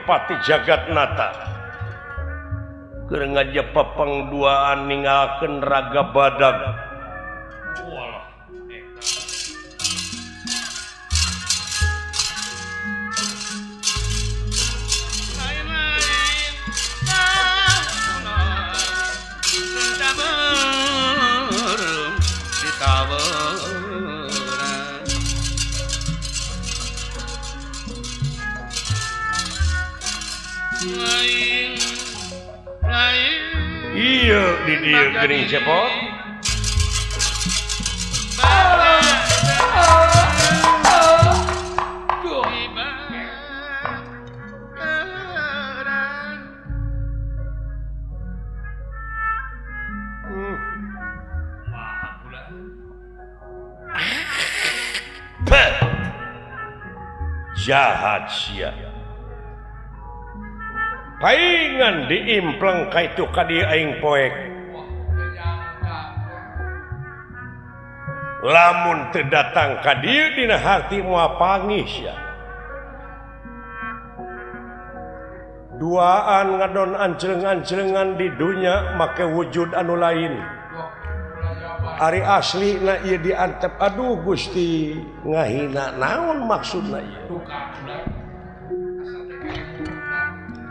Pati Jagatnata keur ngaja papangduaan ninggalkeun raga badag. Iya di dieu geuning cepot. Jahat sia. Paingan diimpleng ka itu ka dieu aing poek. Lamun teu datang ka dieu dina harti moal pangih sia. Duaan ngadon ancreng-ancrengan di dunya make wujud anu lain. Ari aslina ieu diantep aduh Gusti ngahina naon maksudna ieu.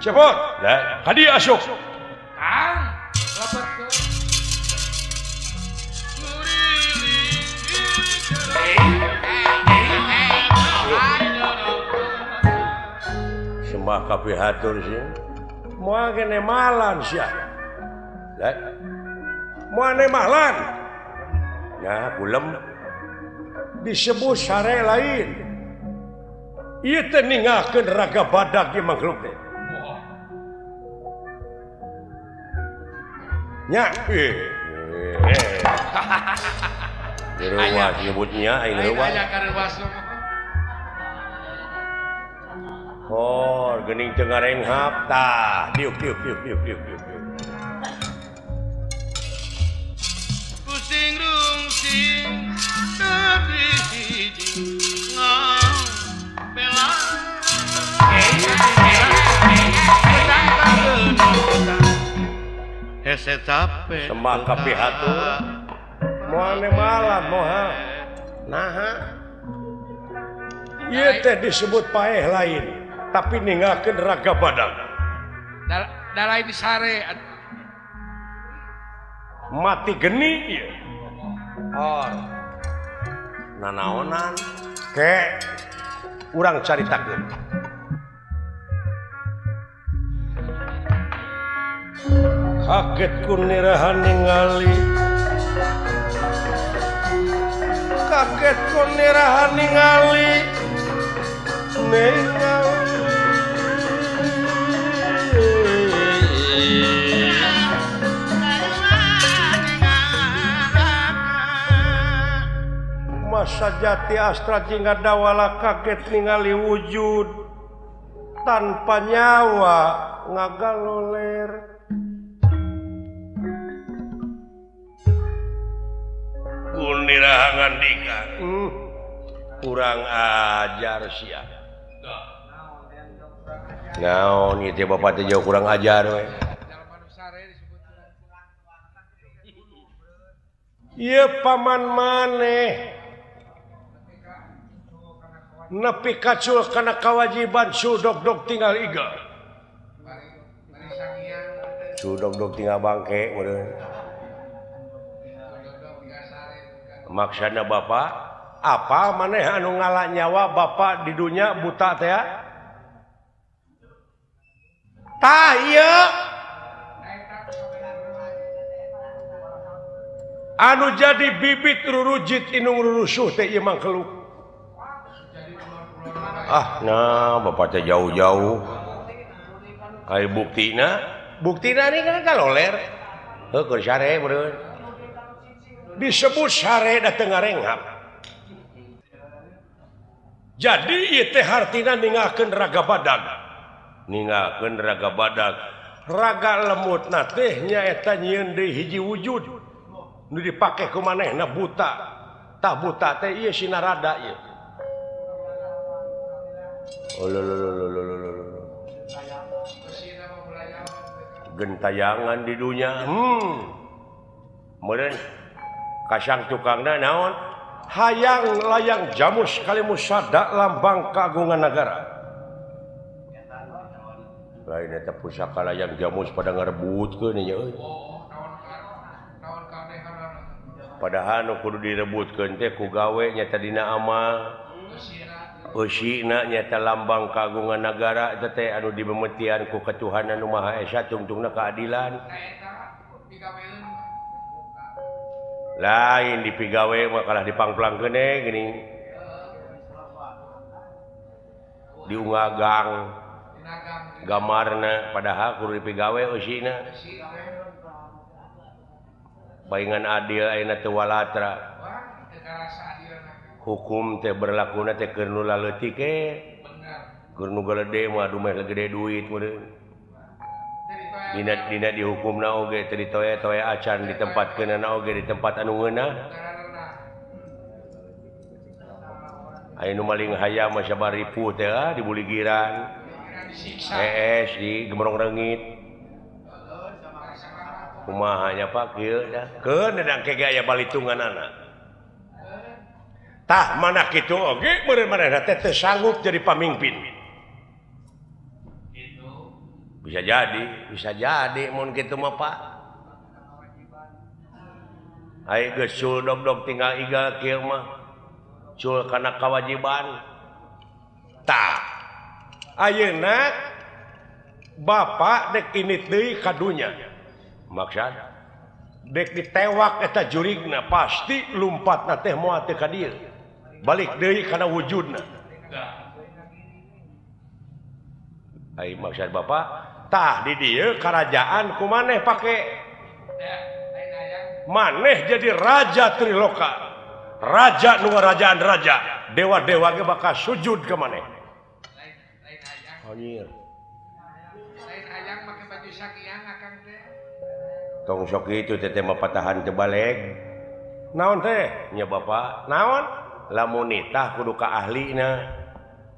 Cepot, nah, kadi asup. Kang, lepet ke. Sembah kapihatur sih. Moal gene malan sia. Lah. Moal malan. Nah, kulem disebut sare lain. Ieu teh ninggalkeun raga badag ieu makhluk teh. Nya, Reuwas nyebutnya aing reuwas. Hor geuning teu ngarenghap tah diuk diuk diuk diuk diuk diuk. Pusing rungsing tapi hiji ngabela. Hese capek sembah kapihatur moal malam moha naha ieu teh disebut paeh lain tapi ninggalkeun raga badag da lain sare mati geni ieu oh nanaonan ke urang caritakeun. Kaget ku nirahan ningali, kaget ku nirahan ningali, ningali. Masa jati astra jingga dawala kaget ningali wujud tanpa nyawa ngagaloler. Nirahangan dika kurang ajar sia. Naon ieu teh bapak teh jauh kurang ajar we. Ieu paman maneh nepi kacul kana kawajiban sudog-dog tinggal iga. Sudog-dog tinggal bangke meureun. Maksana bapak apa maneh anu ngala nyawa bapak di dunia buta teh tah ieu anu jadi bibit rurujit inung rurusuh teh ieu mangkeluk. Ah nah bapak teh jauh-jauh ai buktina buktina ni kan kaloler heuh keur sare meureun disebut sare dateng ngarenghap. Jadi ieu teh hartina ninggalkeun raga badag. Ninggalkeun raga badag. Raga lemutna teh nyaeta nyieun deui hiji wujud nu dipake ku manehna buta. Tah buta teh ieu sinarada ieu. Oh lo lo lo lo lo lo. Gentayangan di dunia. Meureun kasang tukangna naon? Hayang layang jamus kalimusada lambang kagungan negara. Lain eta pusaka layang jamus pada ngarebutkeun nya euy. Padahal nu kudu direbutkeun teh ku gawe nyata dina amal. Eusina nyata lambang kagungan negara eta teh anu dibemetian ku ketuhanan nu Maha Esa tungtungna keadilan. Lain dipigawe mah kalah dipangplangkeun geuning. Diungagang gamarna padahal kudu dipigawe eusina. Baingan adil ayeuna teu walatra. Hukum teh berlakuna teh keur nu laleutik ge. Keur nu galede mah dumeh gede duit meureun. Dina dihukumna oge teu ditoe-toe acan ditempatkeunana oge di tempat anu ngeunah. Aya nu maling hayam mah sabar ripuh teh ah dibuligiran. Hees di gemrong reungit. Kumaha nya Pak kieu dah. Keun dedang ke ge aya balitunganana. Tah mana kitu oge meureun manehna teh teu sanggup jadi pamimpin. Bisa jadi mun kitu mah Pak. Ai geus cul dog-dog tinggal igal kieu mah. Cul kana kawajiban. Tah ayeuna bapak dek init deui ka dunya. Maksud dek ditewak eta jurigna pasti lumpatna teh moal teu ka dieu. Balik deui kana wujudna. Ai maksud bapak tah di dieu karajaan ku maneh pake. Maneh jadi raja Triloka. Raja nu ngarajaan raja. Dewa-dewa ge bakal sujud ka maneh. Anjir. Lain hayang make baju sakiang akang teh. Tong sok kitu teh mah patahan teu balik. Naon teh? Nya bapak, naon? Lamun nitah kudu ka ahlina.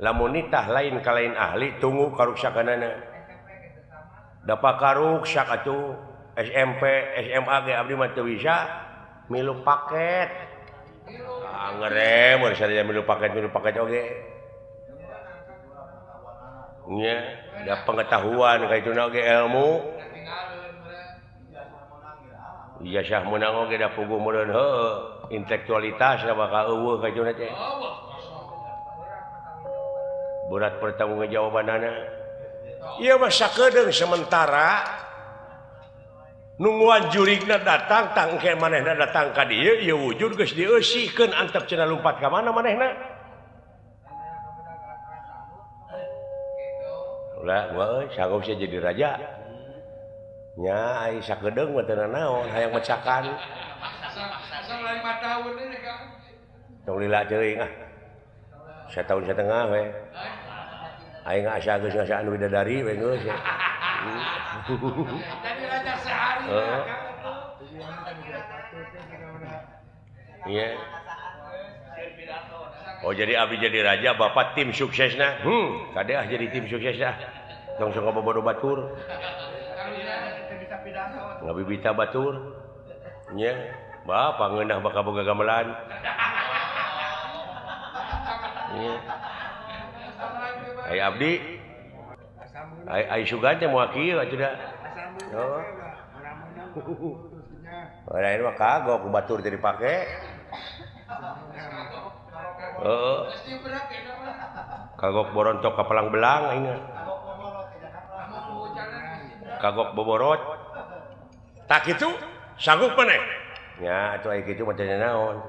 Lamun nitah lain ka lain ahli tunggu karuksakanana. Dapa karuksak atuh SMP, SMA ge abdi mah teu bisa milu paket. Angere mun sadaya milu paket oge. Nya, da pengetahuan ka ituna oge ilmu. Ijazah meunang oge da puguh meureun heueuh intelektualitas da bakal eueuh ka ituna teh. Berat pertanggungjawabanana. Ieu mah sakedeung sementara nungguan jurigna datang tangke manehna datang ka dieu ieu wujud geus dieusikeun antep cenah lumpat ka mana manehna. Ulah gua euy sanggup sia jadi raja. Nya ai sakedeung mah teu nanaon hayang mecakan. Asal 5 tahun ini Kang. Tong lila teuing ah. Satahun setengah we. Aing asa geus ngasaan widadari we geus. Jadi raja sehari heeh. Iya. Oh jadi abdi jadi raja, bapak tim suksesna. Kade ah jadi tim sukses dah. Tong sok ngabobodo batur. Ngabibita batur. Nya, bapak ngeunah bakal boga gamelan. Nya. Ai abdi. Ai sugan teh moal kieu atuh da. Oh. Lain mah kagok ku batur teh dipake. Heeh. Kagok borontok ka palang belang aing. Kagok boborot. Tak kitu sanggup maneh. Nya atuh ai kitu mah teu naon.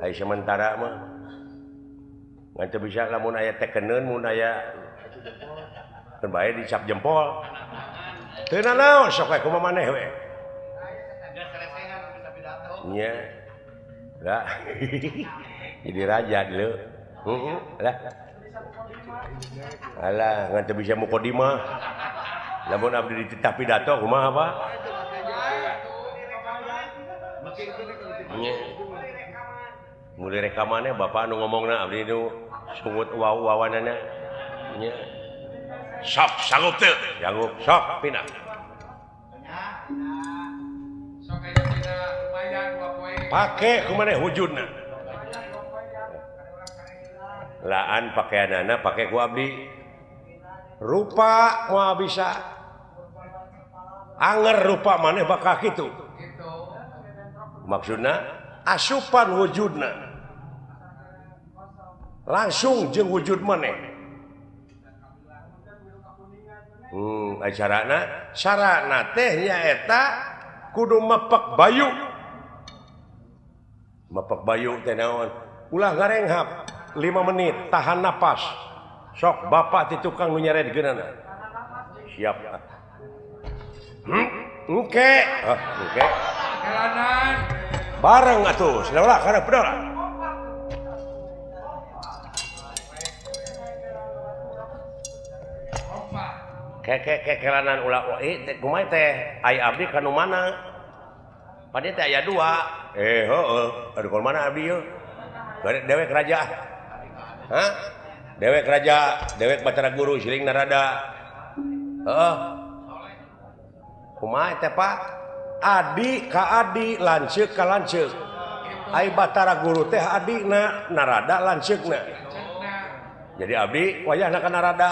Ai sementara mah ngan teu bisa lamun aya tekeneun mun aya keun bae dicap jempol. Teu nanaon sok we kumaha maneh we. Nya. Lah. Jadi raja dulu. Heeh, lah. Alah, ngan teu bisa mukadimah. Lamun abdi dititah pidato kumaha, Pak? Nya. Mulai rekamannya bapak nu ngomongna abdi nu sungut waw-wawanana. Nya. Sok sanggup teu? Sanggup, sok pindah. Pake ku maneh wujudna. Laan pakaianana pake ku abdi. Rupa moal bisa. Anger rupa maneh bakal kitu. Maksudna asupan wujudna. Langsung jeung wujud maneh. Carana sarana teh nyaeta kudu mepek bayu. Mepek bayu teh naon? Ulah ngarenghap 5 menit tahan napas. Sok bapak ti tukang nu nyaredkeunana. Siap. Engke. Ah, engke. Jalanan. Bareng atuh, ulah kana pedola. Kekelanan ulah kumaha teh ai abdi ka nu mana? Padi teh aya 2. Heueuh, aduh ka mana abdi ieu? Dewek raja. Hah? Dewek raja, dewek Batara Guru siling Narada. Heeh. Kumaha teh Pak? Adi ka adi, lanceuk ka lanceuk. Ai Batara Guru teh adina, Narada lanceukna. Jadi abdi wayahna ka Narada.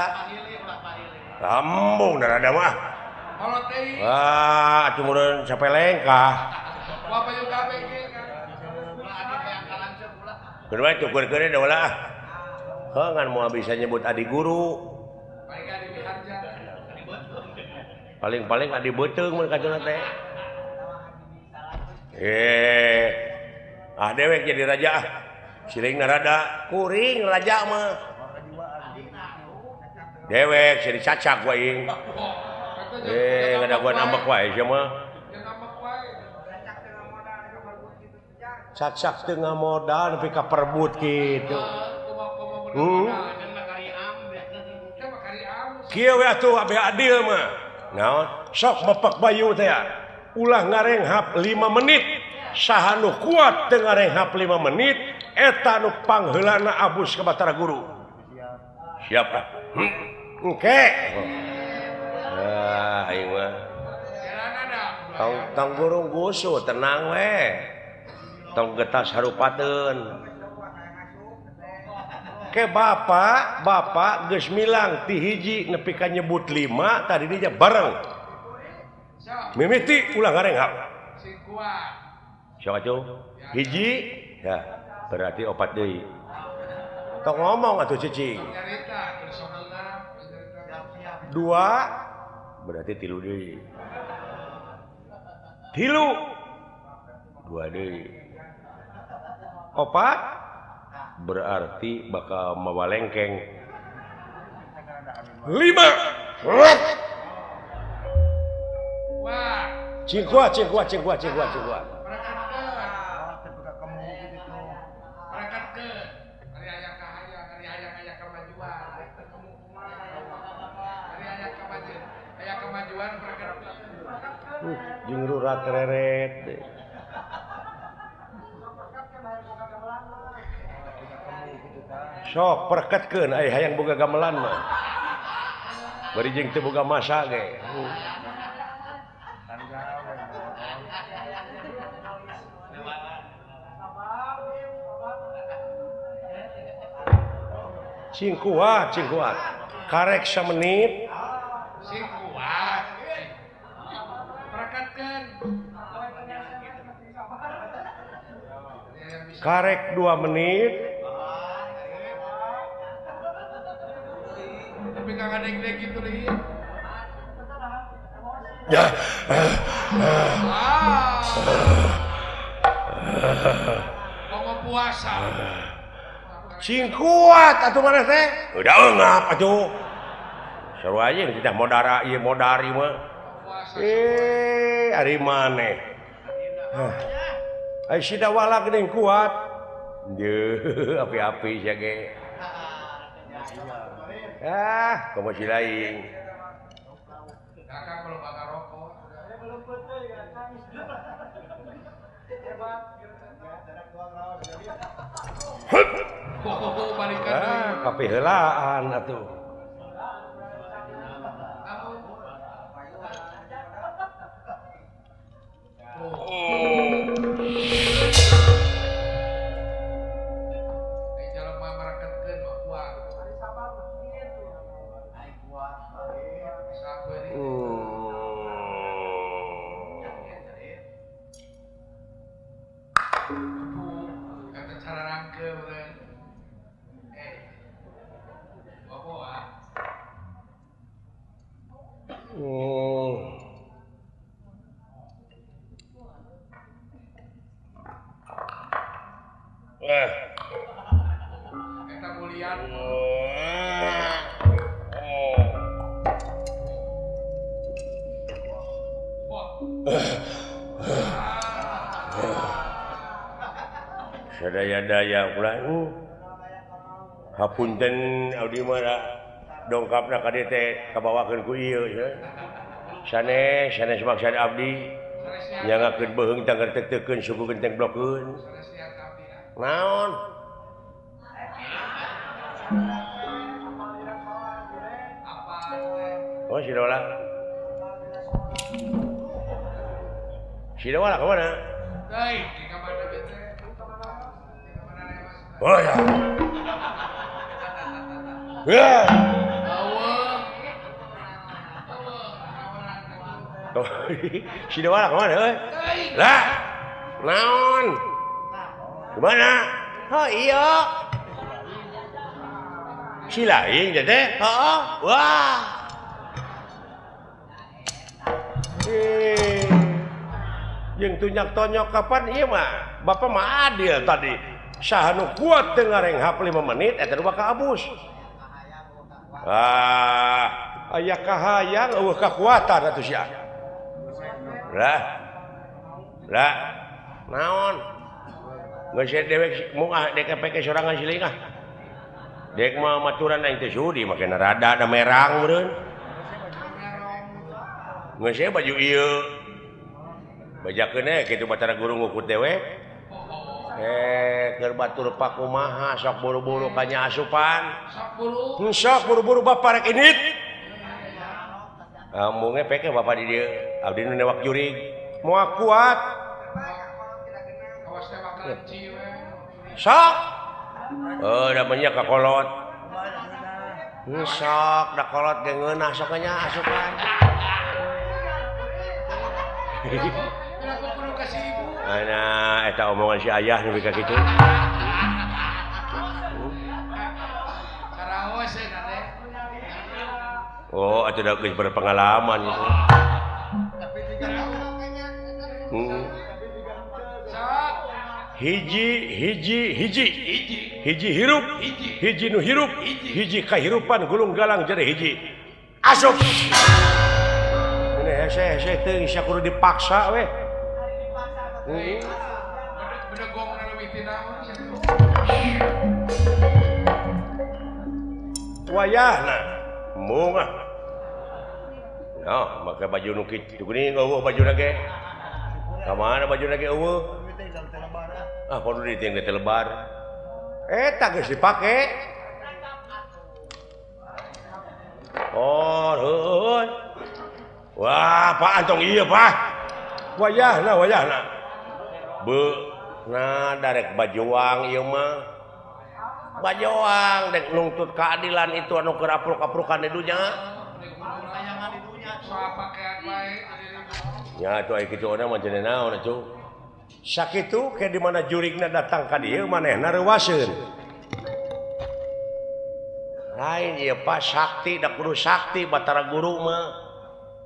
Lambung Narada mah. Wah, atuh meureun sapelengkah. Keur wae tukur-keun da ulah. Heuh ngan moal bisa nyebut adi guru. Paling-paling adi beuteung mun kacuna teh. Ah dewek jadi raja ah. Siling Narada, kuring raja mah. Dewek jadi cacak wae. Ngadaguan ambek wae sia mah. Cacak teu ngamodal nepi ka perebut kitu. Kieu we atuh abeh adil mah. Naon? Sok mepek bayu teh. Ulah ngarenghap 5 menit. Saha nu kuat teu ngarenghap 5 menit eta nu pangheulana abus ka Batara Guru. Siap ah. Engke. Ah, aing mah. Tong gurung gusu, tenang we. Tong getas harupateun. Ke bapak, bapak geus milang ti hiji nepi ka nyebut 5 tadi dinya bareng. Mimiti ulah ngarenghap. Sing kuat. Sok atuh. Hiji, ya berarti 4 deui. Tong ngomong atuh cicing. 2 berarti 3 deui. 3 2 deui. 4 berarti bakal mawa lengkeng. 5. Cingkua cingkua cingkua cingkua cingkua. Jeung rurat reret. Sok perketkeun ai hayang boga gamelan mah. Bari jeung teu boga masa ge. Sing kuat, sing kuat. Karek samenit. Sing kuat. Perketkeun. Karek 2 menit. Tapi nggak ada yang gitu deh. Ya. Mau puasa. Sing kuat atuh maneh teh. Udah eungap atuh. Seru aja tidak modara ieu modari mah. Ari maneh. Ai sida wala geuning kuat. Deuh, api-api sia ge. Ah, komo si lain. Kakak kalau bakar rokok. Ah, kapiheulaan atuh. Oh. Sadaya-daya ulah hapunten abdi mah dongkapna ka dieu teh kabawakeun ku ieu sanes sanes maksad abdi nyangakeun beuheung tangger teukeun suku genteng blokeun naon. Oh si Dola. Si Dola kemana? Oh ya. Ya. Si Dola kemana? Lah. Naon? Kemana? Oh iya. Si lain teh. Heeh. Wah. Jeung tunyak tonyok kapan ieu mah? Bapak mah adil tadi. Saha nu kuat teu ngarenghap 5 menit eta nu bakal abus. Ah, aya kahayang eueuh kakuatan atuh sia. Lah. Lah. Naon? Geus dewek mung ah dek peke sorangan siling ah. Dek mah maturan aing teh sudi make rada da merang meureun. Geus baju ieu. Bajakeun we kitu Batara Guru ngukut dewek. Keur batur pakumaha sok buru-buru kanya asupan. Sok buru-buru bapak rek init. Amunge peke bapak di dieu, abdi nu newak jurig. Moal kuat. Sok. Oh, da banyak ka kolot. Sok da kolot ge ngeunah sok nya asupan. Ana eta omongan si ayah nu ka kitu. Oh, atuh da geus berpengalaman gitu. Hiji hiji hiji hiji hirup hiji nu hirup hiji kahirupan gulung galang jadi hiji. Asup. Ini hese hese teu bisa kudu dipaksa weh. Wayahna mung ah. Nah, make baju nu kitu geuning eueuh bajuna ge. Ka mana bajuna ge eueuh? Ah, kudu diting teh lebar. Eta geus dipake. Oh, heueuh. Wah, apaan tong ieu, Pak? Wayahna, wayahna. Be, nah darek bajuang ieu mah. Bajuang dek nungtut keadilan itu anu keur apruk-aprukan di dunya. Ya atuh aya kitu mah cenah naon atuh. Sakitu ke di mana jurigna datang ka dieu manehna reuwaseun. Lain ieu Pak sakti da kudu sakti Batara Guru mah.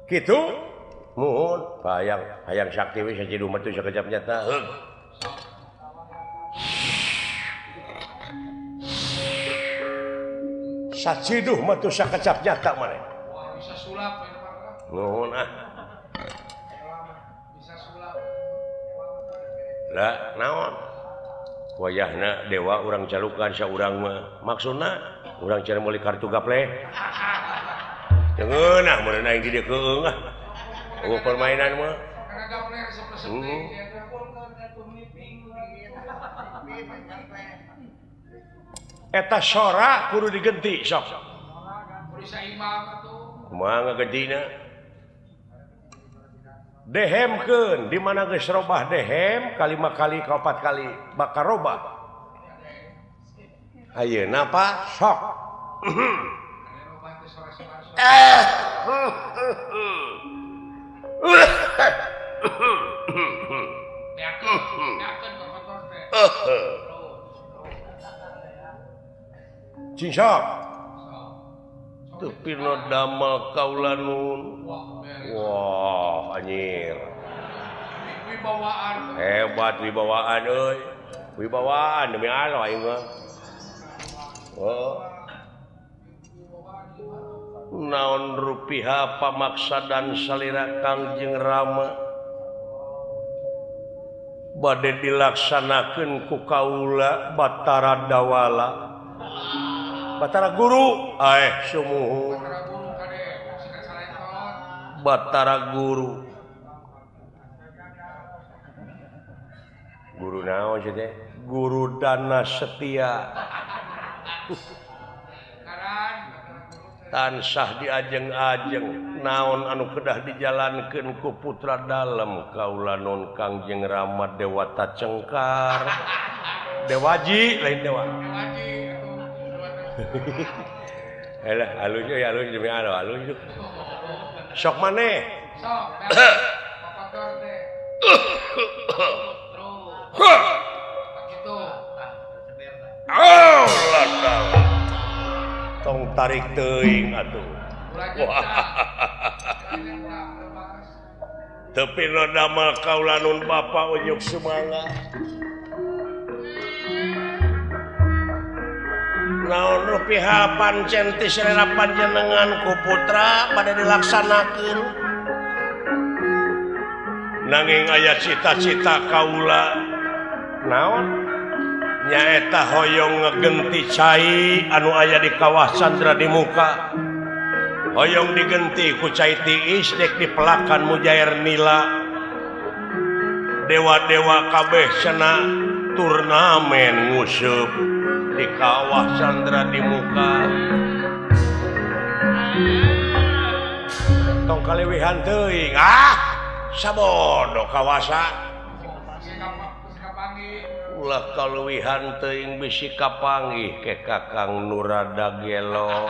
Kitu? Muhun, hayang hayang sakti we sajidu mah teu sakejap nyata. Heug. Saciduh mah teu sakecap nyata maneh. Wah, bisa sulap we mah. Nuhun ah. Bisa sulap. Lah, naon? Wayahna dewa urang calukan saurang mah. Maksudna urang cara meuli kartu gaple. Teu ngeunah meureun aing di dieu keung ah. Eueuh permainan mah. Karena gaple resep-resep. Eta sora kudu digenti sok. Kudu saimbang atuh. Kumaha ngagentina? Dehemkeun di mana geus robah dehem kalima kali ka opat kali bakal robah. Ayeuna Pak sok. Cing sok. Teu pino damel kaula nun. Wah, anjir. Wibawaan. Hebat wibawaan euy. Wibawaan demi Allah aing mah. Oh. Naon rupiah pamaksadan salira Kangjeng Rama bade dilaksanakeun ku kaula Batara Dawala Batara Guru sumuhun Batara Guru Guru naon sih teh Guru Dana Setia tansah diajeng-ajeng naon anu kedah dijalankeun ku putra dalem kaula nun Kangjeng Rama Dewata Cengkar Dewaji lain dewa Elah alus euy alus demi Allah alus sok maneh sok papator teh terus kitu oh lah tong tarik teuing atuh. Teu pino damel kaula nun bapa unjuk sumangga. Naon rupiah pancen ti selera panjenengan ku putra bade dilaksanakeun. Nanging aya cita-cita kaula naon? Nyaeta hoyong ngegenti cai anu aya di kawah Candra di muka hoyong digenti ku cai tiis dek dipelakan mujair nila dewa-dewa kabeh cenah turnamen nguseup di kawah Candra di muka tong kalewihan teuing ah sabodo kawasa ulah kaluwihan teuing bisi kapanggih ke Kakang Nurada Gelo.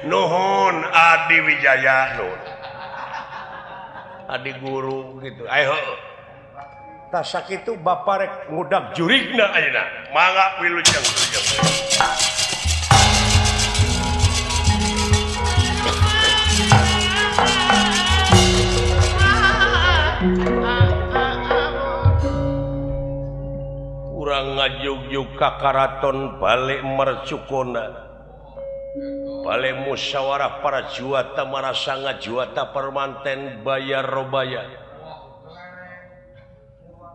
Nuhun Adi Wijaya nun. Adi guru gitu. Ayo. Tah sakitu bapa rek ngudag jurigna ayeuna. Mangga wilujeng wilujeng. Urang ngajugjug ka karaton balik Mercukona balik musyawarah para juwata marasanga juwata permanten bayar robaya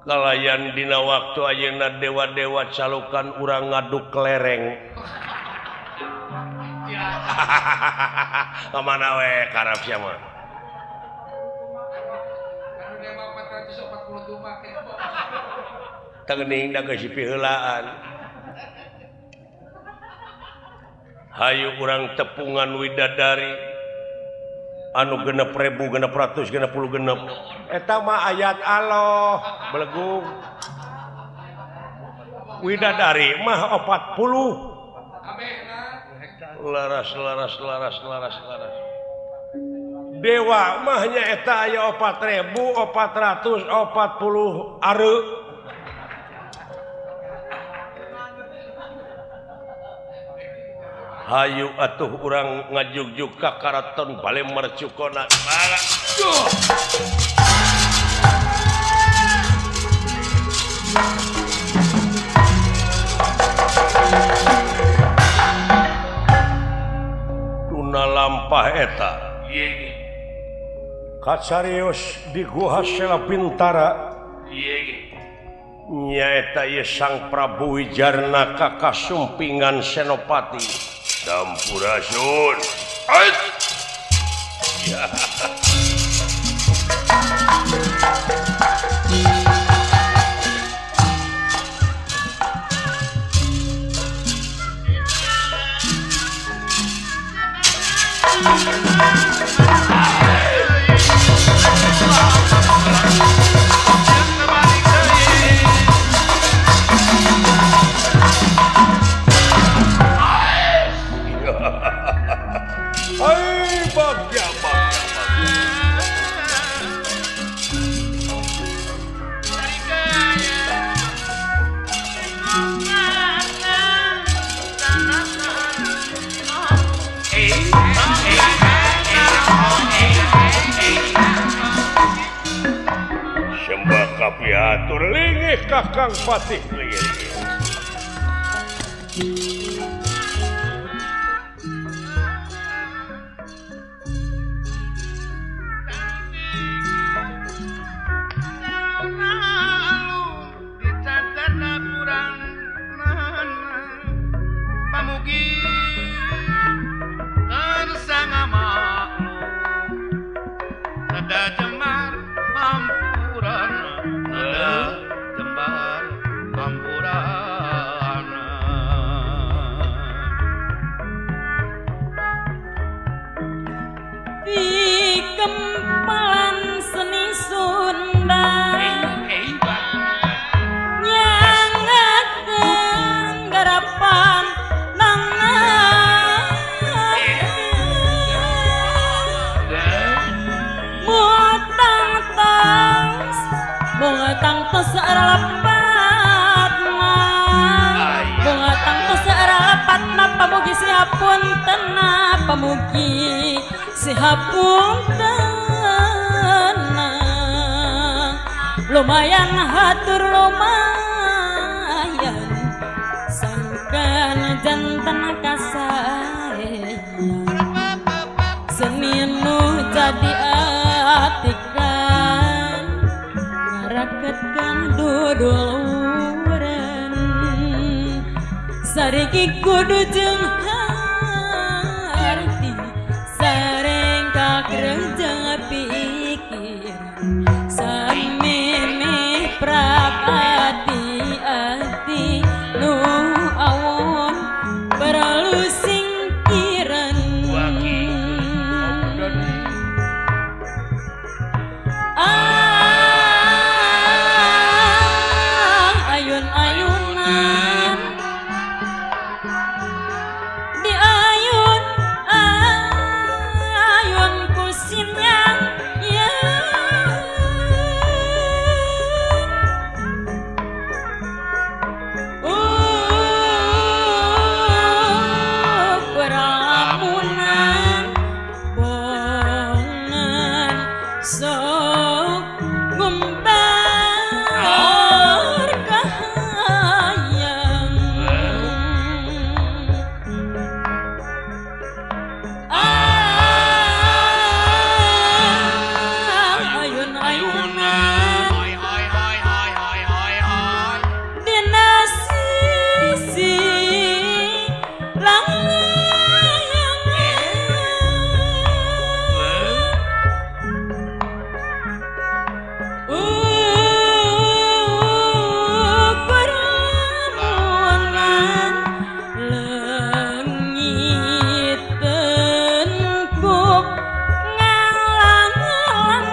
kalayan dina waktu ayeuna dewa-dewa calukan urang ngaduk kelereng kamana we karep sia mah tengning da geus piheulaan hayu urang tepungan widadari anu 6666 eta mah ayat Allah belegung widadari mah 40 laras laras laras laras laras dewa mah nya eta aya 4440 are hayu atuh urang ngajugjug ka karaton bale Mercukona. Tuna lampah eta kacarios di Guha Sela Bintara nyaeta ieu Sang Prabu Wijarnaka kasumpingan Senopati. Sampurasun. Ya. Hai bagja bagja bagja. Batur lingih Kakang Patih Giri. Pamugi sihapun tenang, lumayan hatur lumayan sangkan jantan kasayang seni nu jadi atikan ngaraketkan duduluran sariki kudu jeung kerja pikir sameme prapati-ati nu awon perlu singkiran ayun-ayunan di ayun ayun kusinnya ya peramunan bongan sok gumbar kahayang ayun-ayunan dina sisi langlayangan Peramunan leungit tengkuk ngalang-langan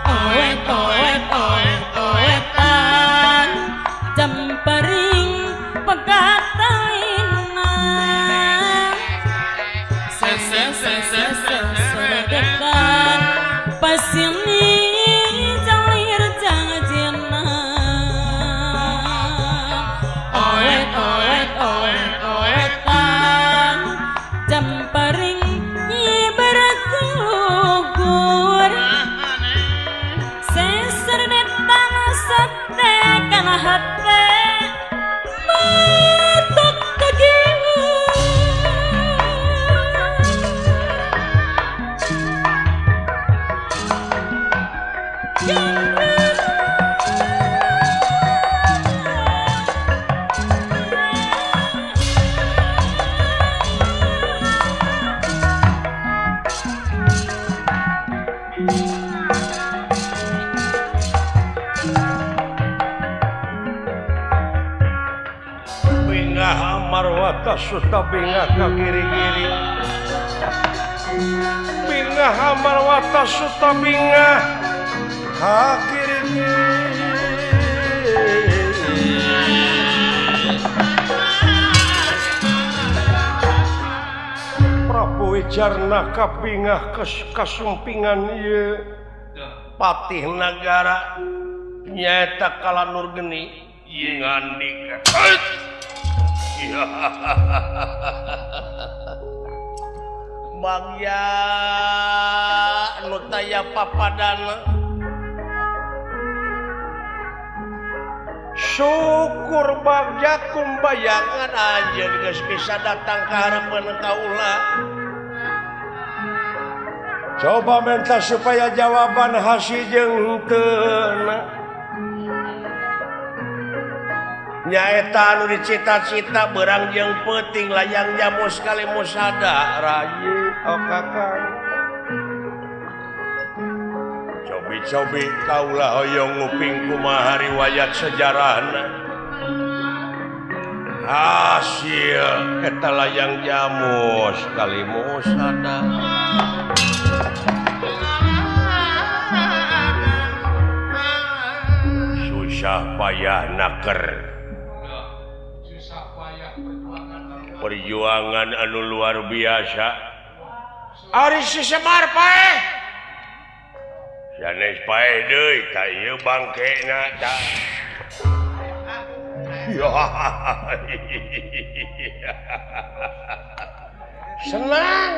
oet oet oet oetan jampering pegatalinan sedetan pasini jalir jangjina oet oet oet oetan jampering bergugur seserdetan setekan hate matok kagiwu. Bingah Amarwata suta bingah ka kiri-kiri. Bingah Amarwata suta bingah ka kiri-kiri. Prabu Wijarnaka bingah kasumpingan ieu Patih Nagara nyaeta Kalanur Geni ngandika. Bagya nu taya papadana. Syukur bagja kumbayangan anjeun geus bisa datang ka hareupeun kaula. Coba minta supaya jawaban hasil jeung henteu. Nyaeta anu dicita-cita berang jeung peuting layang jamus kali musada rayi oh kakang. Cobi-cobi kaula hoyong nguping kumaha riwayat sejarahna. Hasil eta layang jamus kali musada. Susah payah naker. Perjuangan anu luar biasa. Ari si Semar paeh. Sanes paeh deui ka ieu bangkena ta. Senang,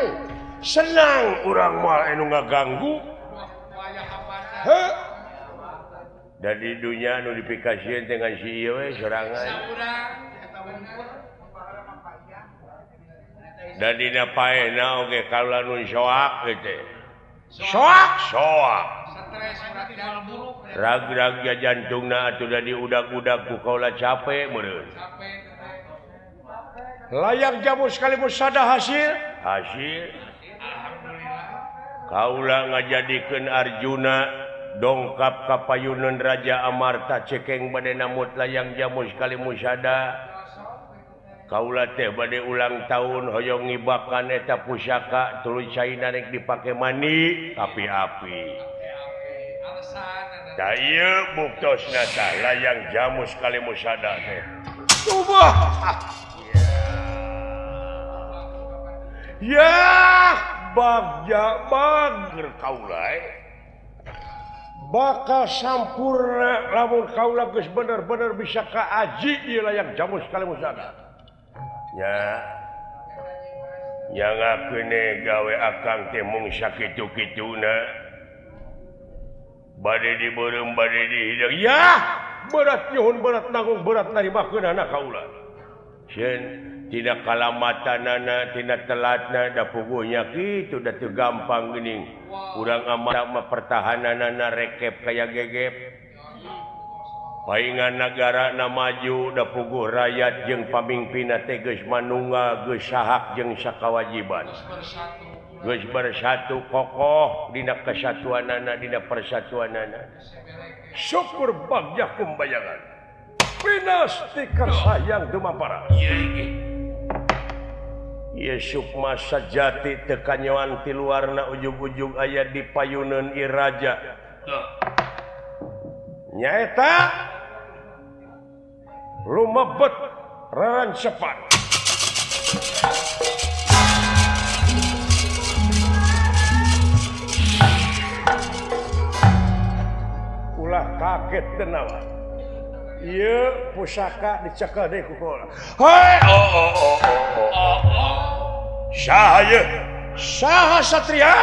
senang urang moal anu ngaganggu. Heuh. Da di dunya anu dipikasieun teh ngan si ieu we sorangan. Da dina paehna oge kaula nu soak teh. Soak, soak. Rag-rag jantungna atuh da diudag-udag ku kaula capek meureun. Layang jamu sekali musada hasil, hasil. Kaula ngajadikeun Arjuna dongkap ka payuneun Raja Amarta cekeng bade namut layang jamu sekali musada. Kaula teh bade ulang tahun hoyong ngibakan eta pusaka tuluy caina rek dipake mandi api-api. Da ieu buktosna tah layang jamu sekali musada teh. Ubah. Ya, bagja bager kaula. Bakal sampurna lamun kaula geus bener-bener bisa kaaji ieu layang jamu sekali musada. Nya nyangakeun gawe akang teh mung sakitu-kituna. Bade dibeureum bade dihidang. Ya, berat nyuhun berat nanggung berat narimakeunana kaula. Sieun tina kalamatanana tina telatna da puguhnya kitu da teu gampang geuning. Urang amat mah pertahananana rekep kaya gegep. Paingan nagara na maju da puguh rakyat jeung pamingpinna teh geus manunggal geus sahak jeung sakawajiban. Geus bersatu kokoh dina kesatuanana dina persatuanana. Syukur bagja kumbayangan. Pinasti karsayang dumampara. Ieu sukma sajati teu kanyoan ti luarna ujug-ujug aya di payuneun ieu raja. Nyaeta lumebet rarancepan. Ulah kaget denawa. Ieu pusaka dicekel deui ku kaula. Hei, oh oh oh oh oh. Saha ieu? Saha satria?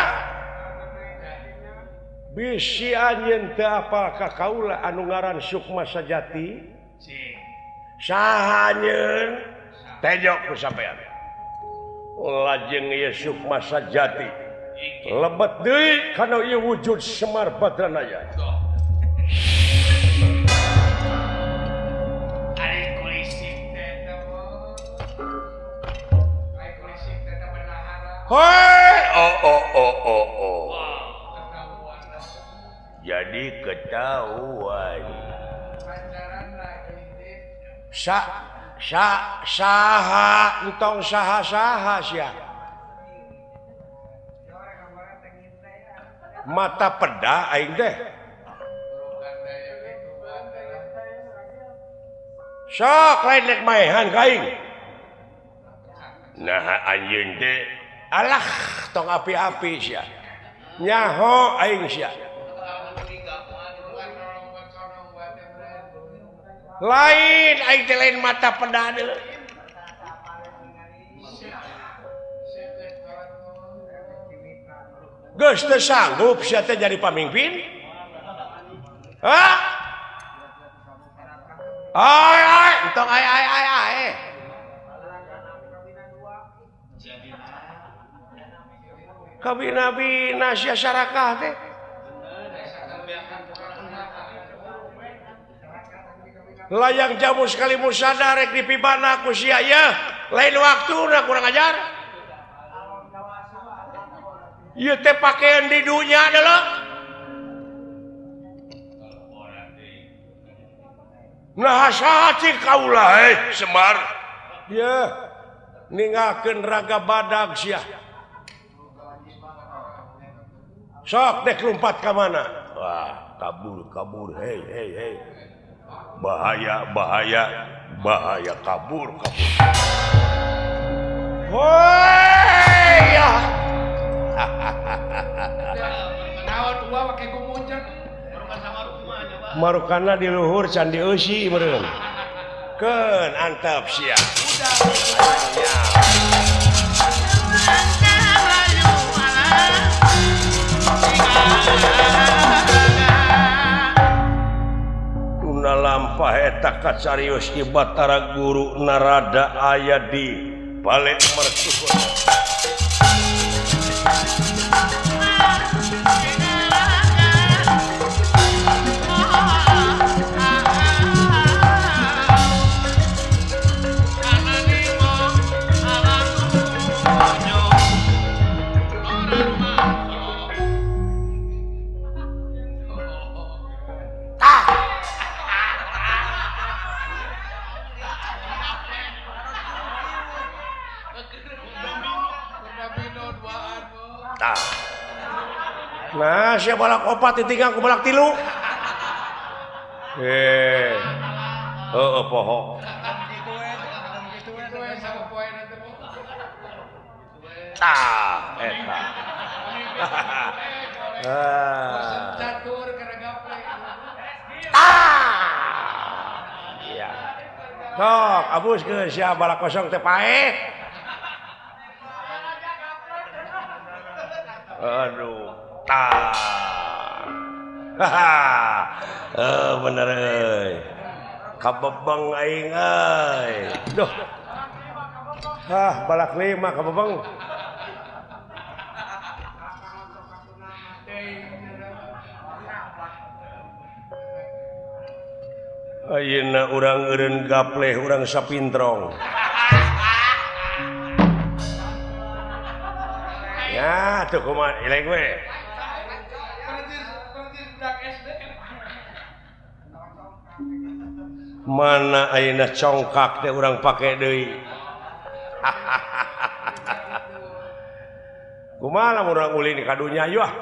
Bisi anjeun teu apal ka kaula anu ngaran Sukma Sajati. Saha anjeun? Tejo ku sampean. Lajeng ieu Sukma Sajati lebet deui kana ieu wujud Semar Badranaya. Hei, oh oh oh oh oh. Jadi ketahuan. Sa sa saha entong saha saha sia. Mata peda aing teh. Sok lain rek maehan ka aing. Nah anjeun teh alah tong api-api sia. Nyaho aing sia. Lain aing teh lain mata peda deui. Geus teu sanggup sia teh jadi pamimpin? Hah? Ai ai, entong ai ai ai ai. Kabina-bina sia sarakah teh. Layang jamu sekali musada rek dipibana ku sia ya. Lain waktuna kurang ajar. Ieu teh pakaian di dunya adalah. Nah saha cik kaula Semar. Ye ninggalkeun raga badag sia. Sok dek lompat ka mana? Wah, kabur kabur hei hei hei. Bahaya bahaya bahaya kabur kabur. Woi ya. Marukana di luhur candi eusi meureun. Keun antep sia. Tuna lampah eta kacarios ieu Batara Guru Narada aya di balik mercusuar. Nah, siapa balak opat ditinggal ku balak tilu. Heeh poho. Tah, eta. Ah. Iya. Sok, abuskeun sia balak kosong teh paeh. Aduh. Tah. Haha. Bener euy. Kabebeng aing euy. Duh. Hah, balak lima kabebeng. Ayeuna urang eureun gapleh urang sapintrong. Ya, tuh kumaha eleng we. Mana ayeuna congkak teh urang pake deui. Kumaha lamun urang ulin ka dunya ieu ah.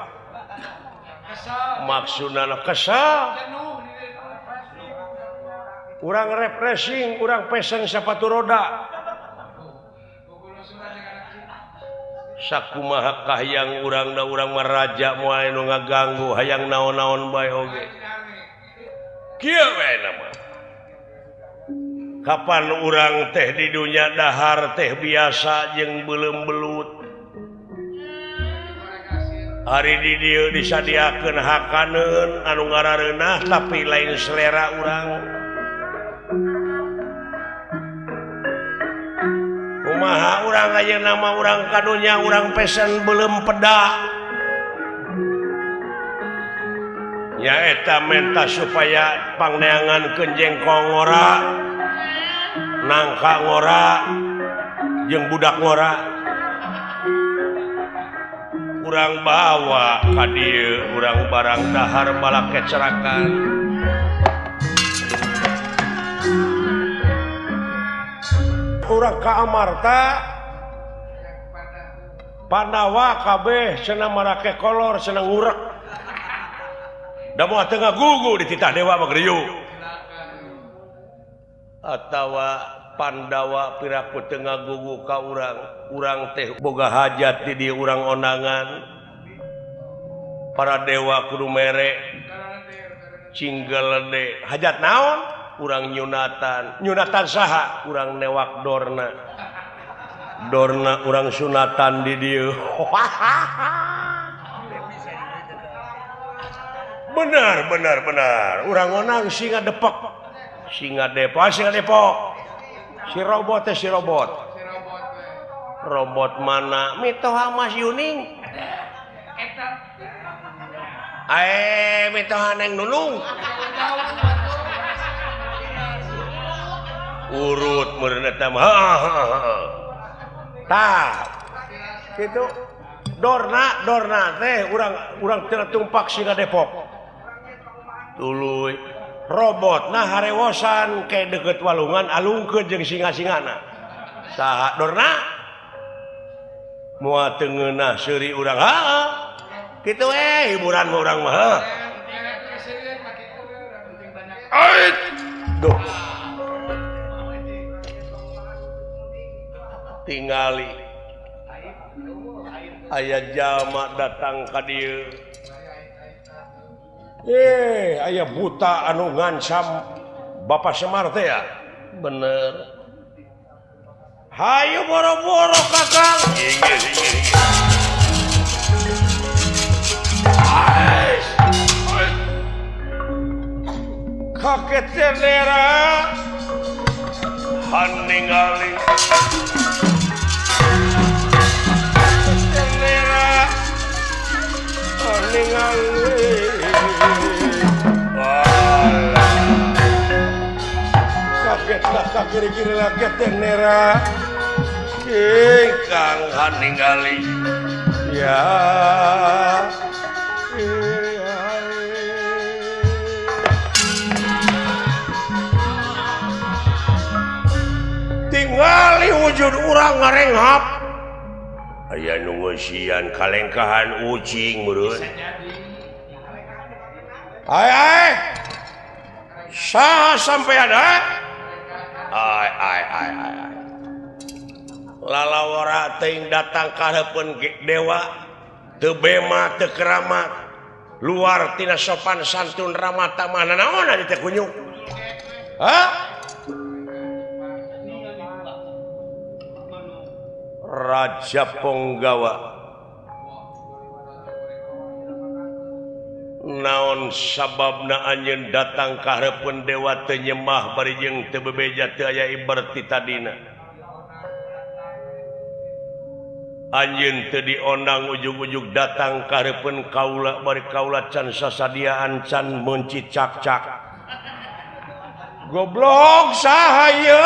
Maksudna kesel. Urang refreshing, urang pesen sepatu roda. Sakumaha kahayang urang da urang mah raja moal nu ngaganggu hayang naon-naon bae oge. Kieu we nama. Kapan urang teh di dunya dahar teh biasa jeung beuleum belut. Ari di dieu disadiakeun hakaneun anu ngarareunah tapi lain selera urang. Kumaha urang ayeuna mah urang ka dunya urang pesen beuleum peda. Nyaeta menta supaya pangneangankeun jengkol ngora, nangka ngora, jeung budak ngora. Urang bawa ka dieu urang barang dahar balak kecerakan. Urang ka Amarta Pandawa kabeh cenah marake kolor cenah ngurek. Da moal teu ngagugu di titah dewa mah geriuk. Atawa Pandawa piraku teu ngagugu ka urang, urang teh boga hajat di dieu urang ondangan. Para dewa kudu mere cinggelede. Hajat naon? Urang nyunatan. Nyunatan saha? Urang newak dorna. Dorna urang sunatan di dieu. Benar benar benar. Urang onang singa depok. Singa depok, singa depok. Si robot teh si robot. Robot mana? Mitoha Mas Yuning. Eta. Ae mitoha Neng Nunung. Urut meureun eta mah. Tah. Kitu dorna dorna teh urang teu tumpak singa Depok. Tuluy robot nah harewosan ke deket walungan alungkeun jeung singa-singana. Saha dorna? Moal teu ngeunah seuri urang. Heeh. Kitu we hiburan mah urang mah. Ait. Duh. Tingali aya jalma datang ka dieu. Aya buta anu ngancam Bapak Semar teh ya? Bener. Hayu boro-boro kakang. Inggih inggih inggih. Kaget tenera haningali. Tenera haningali. Kaget lah kiri-kiri lagi tenera ingkang haningali ya tingali wujud urang ngarenghap aya nu ngeusian kalengkahan ucing meureun ai ai saha sampean ha ai ai ai ai lalawara teuing datang ka hareupeun dewa teu bema teu keramat luar tina sopan santun ramah tamah nanaon di teh kunyuk ha Raja Ponggawa naon sababna anjeun datang ka hareupeun dewa teu nyembah bari jeung teu bebeja teu aya ibar ti tadina anjeun teu diondang ujug-ujug datang ka hareupeun kaula bari kaula can sasadiaan can meunci cak-cak goblok saha ieu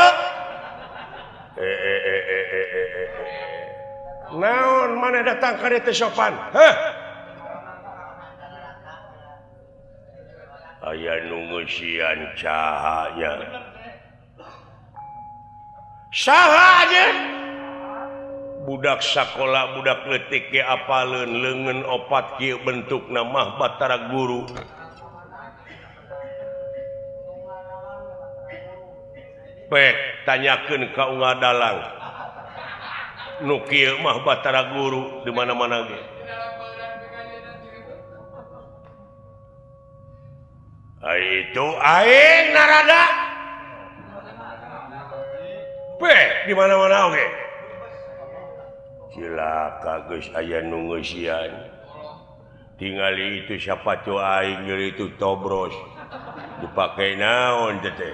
naon maneh datang ka dieu teu sopan heh aya nu ngeusian cahaya saha anjeun budak sakola budak leutik ge apaleun leungeun opat kieu bentukna mah Batara Guru pek tanyakeun ka unggal dalang nu kieu mah Batara Guru di mana-mana ge itu aing narada pek di mana-mana oge cilaka geus aya nu ngeusian tingali itu sapatu aing nyeri itu tobros dipake naon teh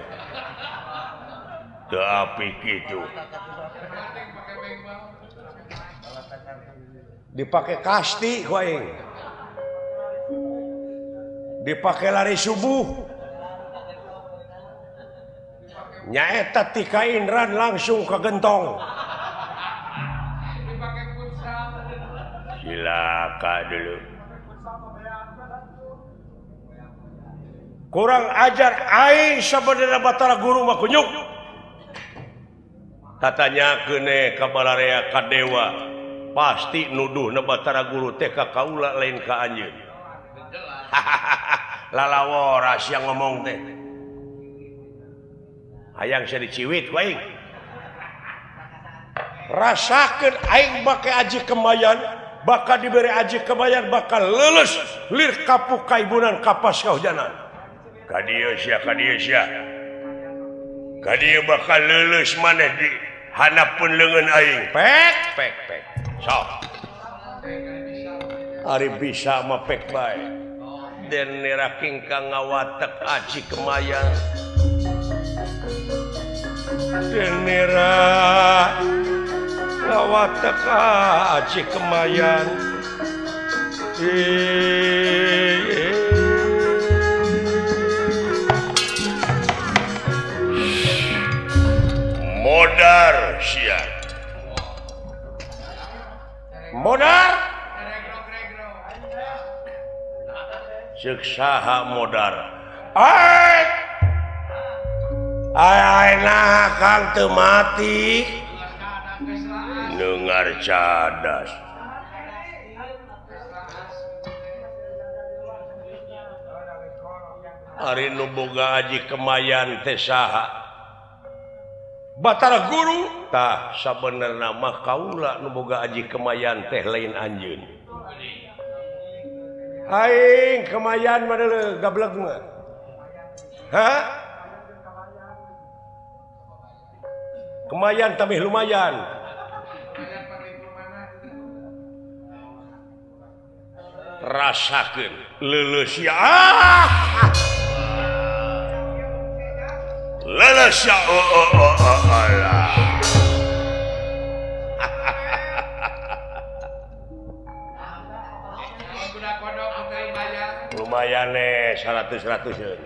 teu apik kitu dipake kasti ku aing dipake lari subuh nyaeta tika Indran langsung ke gentong cilaka dulu kurang ajar aing sabenerna Batara Guru mah kunyuk tatanya keune ka balarea ka dewa pasti nuduhna Batara Guru teh ka kaula lain ka anjeun lalawora sia ngomong teh hayang sia diciwit ku aing rasakeun aing make aji kemayan bakal diberi aji kemayan bakal lulus lir kapuk kaibunan kapas kahujanan ka dieu sia ka dieu sia ka dieu bakal lulus maneh di handapeun leungeun aing pek pek pek sok ari bisa mah pek bae. Denera kingkang ngawatek aji kemayan. Denera ngawatek aji kemayan. Modar sia. Modar? Ceuk saha modar? Ai! Ai nah Kang teu mati. Dengar cadas. Ari nu boga aji kemayan teh saha? Batara Guru. Tah sabenerna mah kaula nu boga aji kemayan teh lain anjeun. Aing kemayan mah deuleu gableg mah. Hah? Kemayan tambih lumayan. Rasakeun leuleus ya. Ah! Leuleus ya. Oh oh oh oh. Lumayan nih 100-100.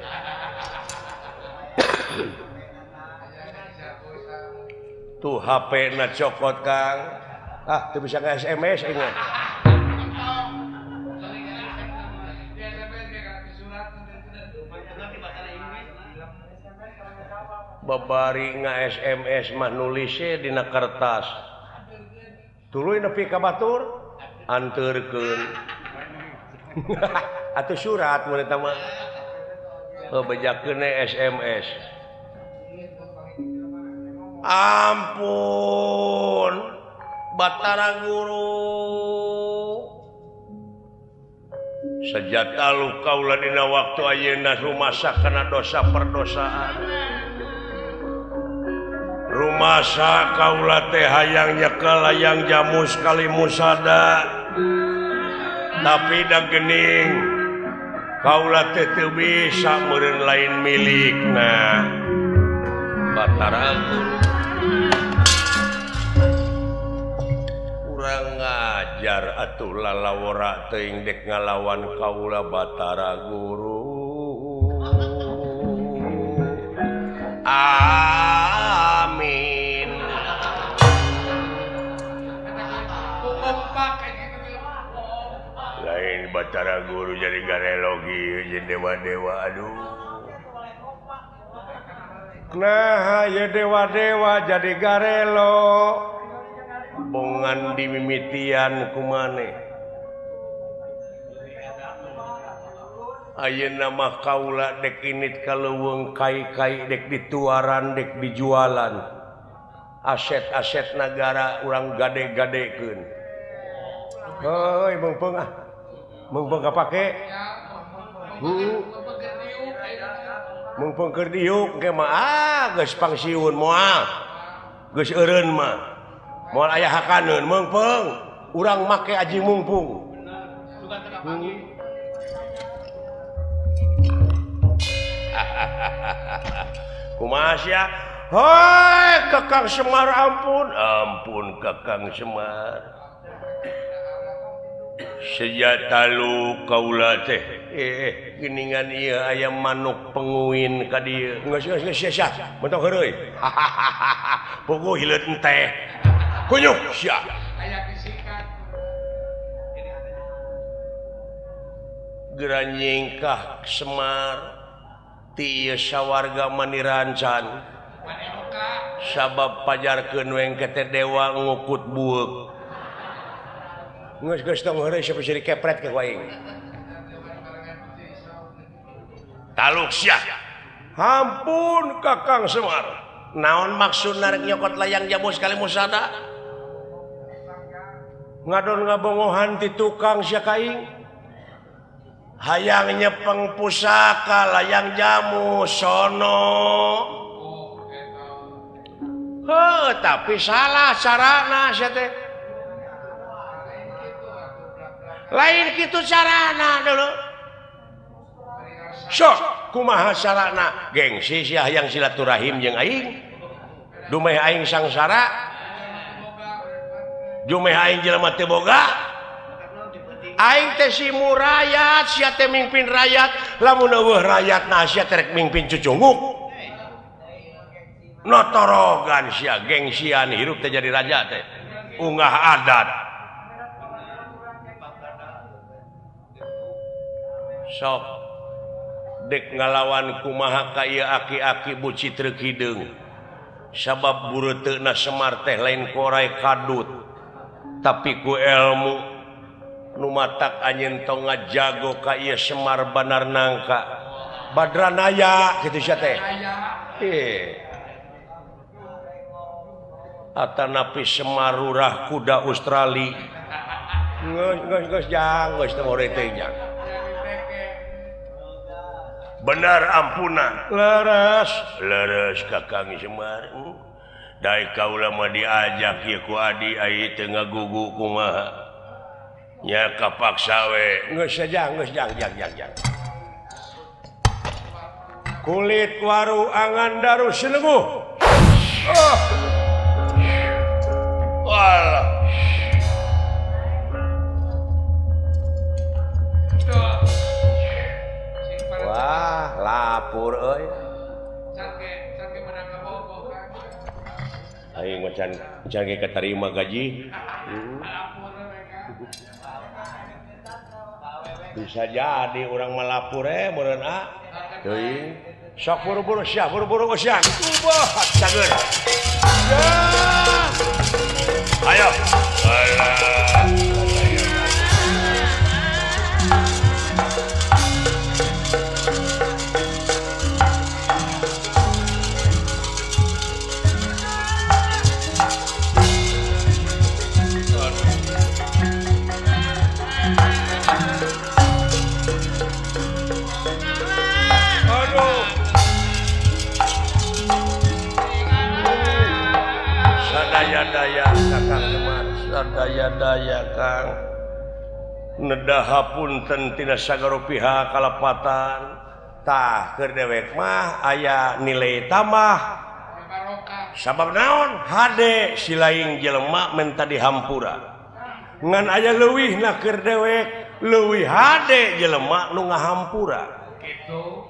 Tuh HP na cokot Kang. Ah, tuh bisa nge SMS ini. Babari nge SMS mah nulisnya dina kertas. Tuluy nepi ka batur anterkeun. Atau surat mun eta mah. Oh, bejakeun SMS. Ampun Batara Guru. Sejak talu kaula dina waktu ayeuna rumasa kana dosa perdosaan. Rumasa kaula teh hayang nyekel hayang jamu sekali musada. Tapi da geuning kaula teh teu bisa meureun lain milikna. Batara Guru kurang ngajar atuh lalawara teuing dek ngalawan kaula Batara Guru. Amin. Lain Batara Guru jadi garelogi jeung dewa-dewa aduh. Nah ya dewa-dewa jadi garelo. Bongan dimimitian kumane. Ayeuna mah kaula dek init ka leuweung kai-kai dek dituaran dek dijualan. Aset-aset nagara urang gade-gadekeun. Heuy meungpeung ah. Meungpeung kapake. Meungpeung keur diuk ge mah ah geus pangsiun moal. Geus eureun mah. Moal aya hakaneun meungpeung urang make aji mungpung. Kumaha sia? Hoi Kakang Semar ampun, ampun Kakang Semar. Sejak talu kaula teh geuningan ieu aya manuk penguin ka dieu. Geus geus geus sia sia, mentok heureuy. Puguh hileut enteh. Kunyuk sia. Aya bisikan. Geura nyingkah Semar ti ieu sawarga manirancan. Sabab pajarkeun wengke teh dewa ngukut bueuk. Geus geus tong heureuy sia bisa dikepret ke ku aing. Taluk sia. Ampun Kakang Semar. Naon maksudna rek nyokot layang jamu sekali musada? Ngadon ngabongohan ti tukang sia ka aing. Hayang nyepeng pusaka layang jamu sono. Heuh, tapi salah carana sia teh. Lain kitu carana dulu. Sok kumaha sarana gengsi sia hayang silaturahim jeung aing. Dumeh aing sangsara. Dumeh aing jelema teu boga. Aing teh si murayat, sia teh mingpin rakyat, lamun eueuh rakyatna sia teh rek mingpin cucunguk. Notorogan sia gengsian hirup teh jadi raja teh. Ungah adat. Sok dek ngalawan kumaha ka ieu aki-aki buci treuk hideung. Sabab bureuteuna Semar teh lain korai kadut, tapi ku ilmu nu matak anjeun tong ngajago ka ieu Semar Banar Nangka. Badranaya kitu sia teh. Atanapi Semarurah kuda Australia. Geus geus geus jang geus teu more teh jang. Benar ampunan. Leres, leres Kakang Semar. Daek kaula mah diajak ieu ku adi ai teu ngagugu kumaha. Nya kapaksa we. Geus jang geus jang jang jang jang. Kulit waru angan daru silenguh. Oh. Walah. Wah, lapur euy. Aing mah can ge katarima gaji. Bisa jadi urang mah lapur meureun a. Teuing. Sok buru-buru sia, buru-buru sia. Ubah cageun. Ayo. Alah. Aduh. Sadaya-daya Kakang Semar, sadaya-daya Kang. Nedah punten tina sagara pihak kalepatan. Tah keur dewek mah aya nilai tambah. Sabab naon? Hade silaing jelema menta dihampura. Ngan aya leuwihna keur dewek, leuwih hade jelema nu ngahampura. Kitu.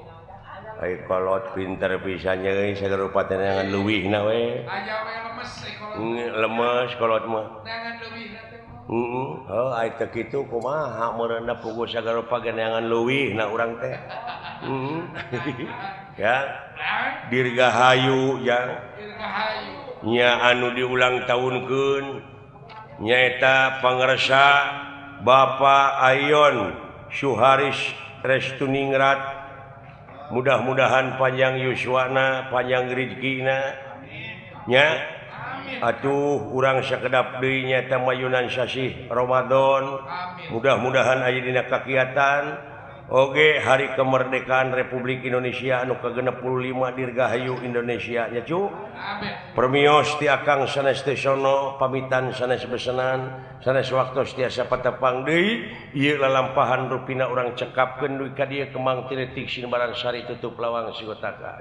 Ai kolot pinter pisan euy sagara rupa teh neangan leuwihna we. Aya we lemes kolot. Lemes kolot mah. Neangan leuwihna teh. Heeh, heuh ai teu kitu kumaha meureunna puguh sagara rupa ge neangan leuwihna urang teh. Heeh. Ya. Dirgahayu jang. Dirgahayu. Nya anu diulang tahunkeun nyaeta pangersa Bapak Ayon Suharis Restuningrat. Mudah-mudahan panjang yuswana, panjang rezekina. Nya. Atuh urang sakedap deui nyaeta mayunan sasih Ramadan. Mudah-mudahan aya dina kakiatan. Oge hari kemerdekaan Republik Indonesia anu ke-65 Dirgahayu Indonesia nya cu. Permios ti Akang sanes teh sono pamitan sanes besenan sanes waktos tiasa patepang deui ieu lalampahan rupina urang cekapkeun dugi ka dieu kemang tiretik sinbaran sari tutup lawang sigotaka.